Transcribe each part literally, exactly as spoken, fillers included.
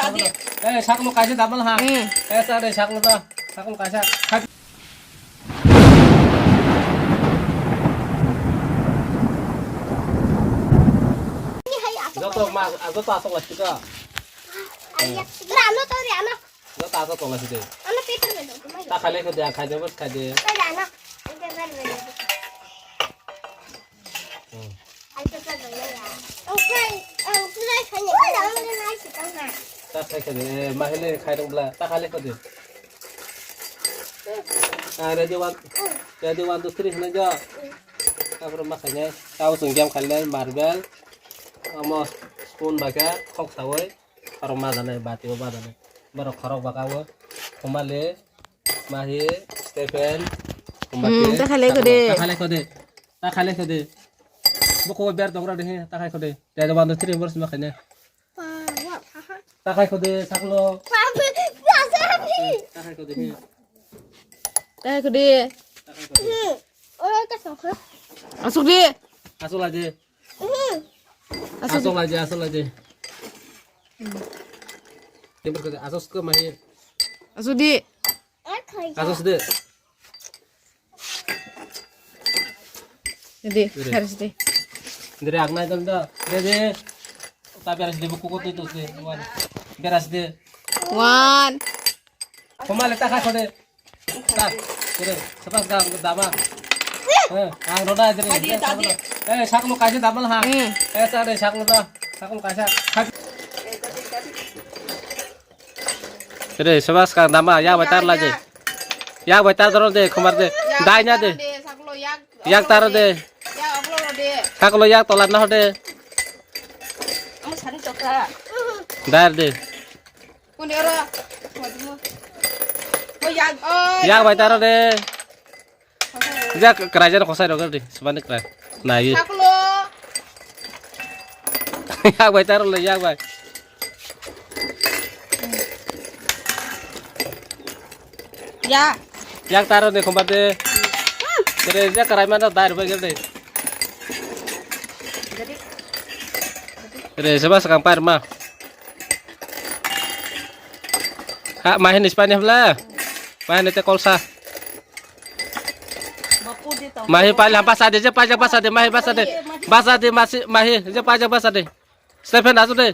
Eh, saklo kaisa double ha. Hmm. Eh, sa de saklo da. Saklo kaisa. Joto ma, joto asok lagi ka. Rano to rano. Joto asok tong lagi de. Ano paper me dong. Ta khale ko de, khai de, bas khai de. Rano. Hmm. Ta khai khai de, eh, ma hele khai dong bla, ta khale khai de. Ah, ready one, ready one, two, three, hwnwi jo. Tapor ma khai nai, tabo chwng game khai nai, marble, amo spoon bai kha, khok sawi. Khorok ma janai, bati o ma janai. Borok khorok baka o. Khumale, Mahi, Stephen, Khumate. Hmm, ta khalai khode. Ta khalai khode. Ta khalai khode. Boko ber dogra de he, ta khai khode. Te do bando tiri bor sima khane. Ta khai khode, saklo. Ta khai khode he. Ta khai khode. Ta khai khode. Asuk di. Asuk la de. Asuk. Asok lagi, asok lagi. Timur kerja, asos ke mahir. Asuk di. Asos de. Jadi, harus di. Dari agna jam da. Jadi, tapi harus di buku kotor itu sih. Beres de. One. Pemale tak kau de. Ta, kore, sepas ga dama. Eh, ang roda aja ni. Tadi, tadi. Eh, saklo kaisa dama ha. Hmm. Eh, sa de saklo da. Saklo kaisa. Kore, sepas ga dama, yak bai tar la je. Yak bai tar doro de, khumar de. Dai na de. Yak tar de. Yak ablo de. Saklo yak tola na de. Ang sani chokra. Dar de. Kundi oro. Mo yak, oh, yak bai taro de. Jak kerajaan kosai rogar di, sebani kerai. Nah, iya. Saklo. Yak bai taro le, yak bai. Ya. Yak taro de khumba de. Tere jak kerai mana dar bai gel de. Jadi. Tere sebas kang par ma. Ha, mahi ni spani hla. Mahi ni te kolsa. Mahi pali ha basa de, je pajak basa de, mahi basa de. Basa de, masi, mahi, je pajak basa de. Stephen asu de.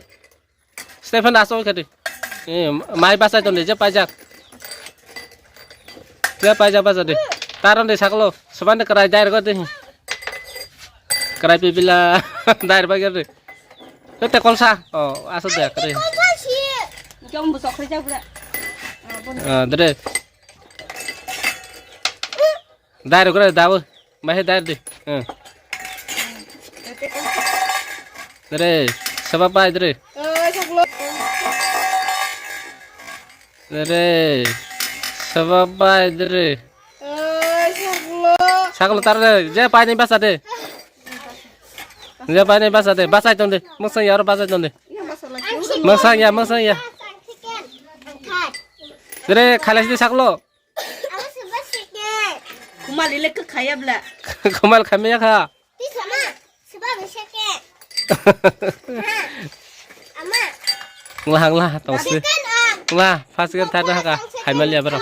Stephen asu kadi. Eh, mahi basa ton de, je pajak. Je pajak basa de. Taron de saklo, seban de kerai dair ko de. Kerai pibila, dair bagar de. Tete kolsa. Oh, asu de kadi. Jom bu sokri jabra. Ah, dere. Dair kore dabu. Mahe dair di. Hmm. Dere. Sabab bai dere. Dere. Sabab bai dere. Saklo tar de. Je pai ni basa de. Je pai ni basa de. Basai ton de. Masang ya oro basai ton de. Masang ya, masang ya. Dere khalas di saklo. Kumal ile khe khaya bla. Kumal khamya kha. Ti sama, seba bisa ke. Ama. Ngla, ngla, tongsi. Ngla, first game third haka. Hai malia bro.